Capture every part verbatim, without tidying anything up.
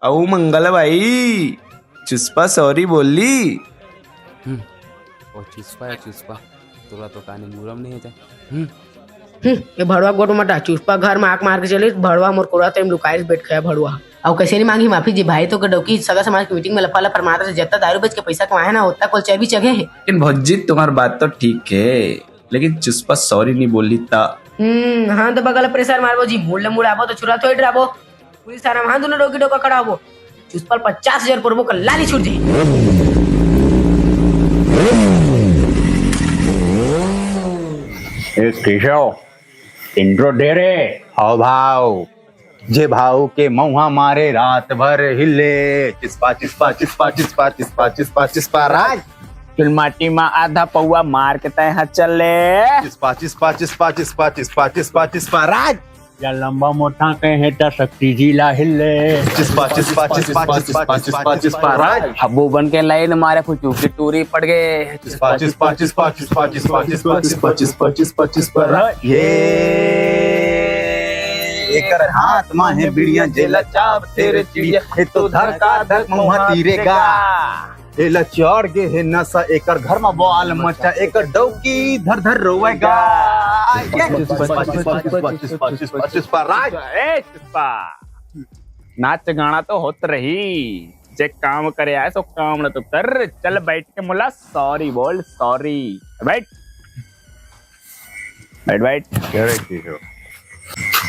अउ मंगल भाई, चुस्पा सॉरी बोली? हम्म, ओ चुस्पा है चुस्पा, तोला तो कानी मुरम नहीं है जा। हम्म। हम्म, ये भड़वा गोठ मटा, चुस्पा घर में आंख मार के चलिस, भड़वा मोर कोरा तेम लुकाइस बैठ गया भड़वा। अउ कैसे नहीं मांगी माफी जी भाई, तो डौकी सगा समाज की मीटिंग में लफा लफर मारत रहे, जत्ता दारू बेच के पैसा कमाए ना, ओत्ता कोल चर्बी चघे है। लेकिन भौजी, तुम्हार बात तो ठीक है, लेकिन चुस्पा सॉरी नहीं बोली ता। हम्म, हाँ तो बगल प्रेशर मारबो जी, मूड़ ले मुड़ाबो तो छुरा थोड़ी डराबो। पुलिस थाना में हाँ दोनों डौकी डौका खड़ा होबो। चुस्पा ल पचास हजार परबो का लाली छूट जाए। ए केशव, इंट्रो दे रे। हाव भाव, जे भाव के मऊहा मारे रात भर हिले। चिस्पा, चिस्पा, चिस्पा, चिस्पा, चिस्पा, चिस्पा, चिस्पा राज। चुलमाटी मा आधा पौआ मार के तय हा चले। चिस्पा, चिस्पा, चिस्पा, चिस्पा, चिस्पा, चिस्पा, चिस्पा राज। या लंबा मोटा कहे त शक्ति जिला हिले। चिस्पा, चिस्पा, चिस्पा, चिस्पा, चिस्पा, चिस्पा, चिस्पा राज। हब्बू बन के लाइन मारे, फुचू की टूरी पड़ गए। चिस्पा, चिस्पा, चिस्पा, चिस्पा, चिस्पा, चिस्पा, चिस्पा, चिस्पा, चिस्पा, चिस्पा, चिस्पा राज। ये एकर हाथ मा है बिड़िया, जेला चाब तेरे चिड़िया, ये तो धक्का धक मुहा तीरेगा। एला चढ़ गे हे नशा, एकर घर मा बवाल मचा, एकर डौकी धर धर रोवेगा। ये चिस्पा, चिस्पा, चिस्पा, चिस्पा, चिस्पा, चिस्पा, राज। ए, चिस्पा। नाच गाना तो होत रही, जे काम करे आए सो काम न तो कर। चल बैठ के मोला सॉरी बोल, सॉरी। बैठ। बैठ, बैठ। क्या रे चीजो?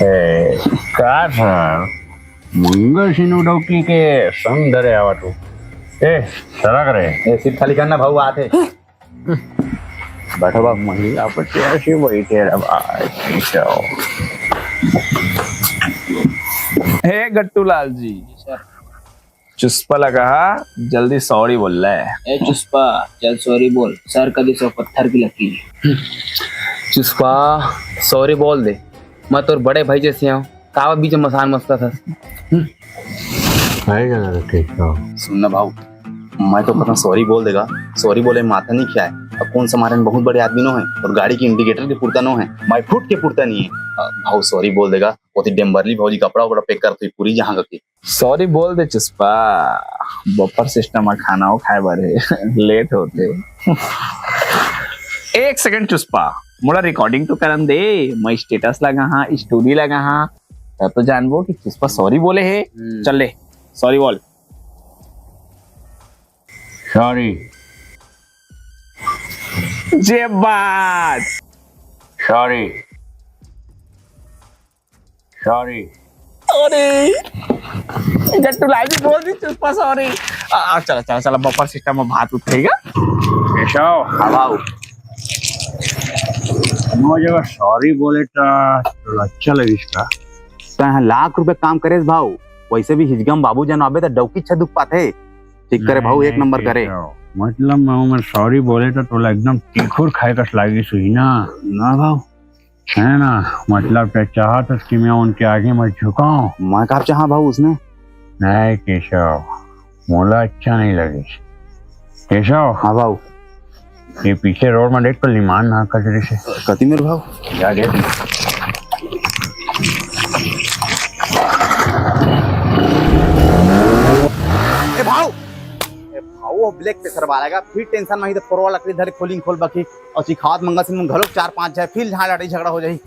ए, का था? मंगल सिन्हू डौकी के संग धरे आवत हो। ए, सरक रे। ए, सीट खाली करना, भाऊ आथे। बैठो बाबू, महिला पर चेयर से बैठे रे भाई, चलो। हे गट्टू लाल जी, चुस्पा लगा, जल्दी सॉरी बोल ले। ए चुस्पा, चल सॉरी बोल, सर कदी सौ पत्थर की लकीर। चुस्पा, सॉरी बोल दे, मैं तोर बड़े भाई जैसे हूँ, कावा बीच में मसान मस्ता था। हम्म। आएगा ना रखेश। सुन ना भाऊ, मैं तो कहता सॉरी बोल देगा, सॉरी बोले माथा नहीं खाए। अब कौन सा मारे बहुत बड़े आदमी नो है और गाड़ी की इंडिकेटर के पुरता नो है, माई फुट के पुरता नहीं है। अ, भाऊ सॉरी बोल देगा, वो तो डेम्बरली भाऊ जी कपड़ा वपड़ा पैक करते पूरी जहाँ का के। सॉरी बोल दे चुस्पा, बफर सिस्टम में खाना वो खाए बर हे, लेट होते। एक सेकंड चुस्पा, मोला रिकॉर्डिंग तो करन दे, मैं स्टेटस लगा हाँ, स्टोरी लगा हाँ, तब तो जानबो कि चुस्पा सॉरी बोले हे। हम्म। चल ले, सॉरी बोल। सॉरी। जे बात। सॉरी। सॉरी। अरे, गट्टू लाल जी बोल दी चुप्पा सॉरी। आ, आ, चला, चला, चला, बफर सिस्टम में भात उठेगा। केशव, हाँ बाबू। वो जगह सॉरी बोले तो थोड़ा अच्छा लगिस का। तैं लाख रुपए काम करेस भाऊ, वैसे भी हिजगम बाबू जन आबे तो डौकी अच्छा दुख पाथे। ठीक करे नहीं, भाऊ, एक नहीं, नंबर ठीक करे। है। मतलब मैं, मैं सॉरी बोले तो तोला एकदम तीखुर खाए कस लागिस हुई ना। ना भाऊ। है ना, मतलब तैं चाहत हस कि मैं उनके आगे मैं झुकाऊं? मैं का चाहा भाऊ उसने? नहीं केशव, मोला अच्छा नहीं लगे। केशव। हाँ भाऊ। ये पीछे रोड में देख तो लीमान ना कचरे से। कति मेरे भाऊ? जा देख। ए भाऊ, ए भाऊ, वो ब्लैक पेसर वाला का फिर टेंशन में ही तो फोरवा लकड़ी धरे खोलिंग खोल बकी और सिखावत मंगल सिंह घलो चार पांच जाए, फिर लड़ाई झगड़ा हो जाही।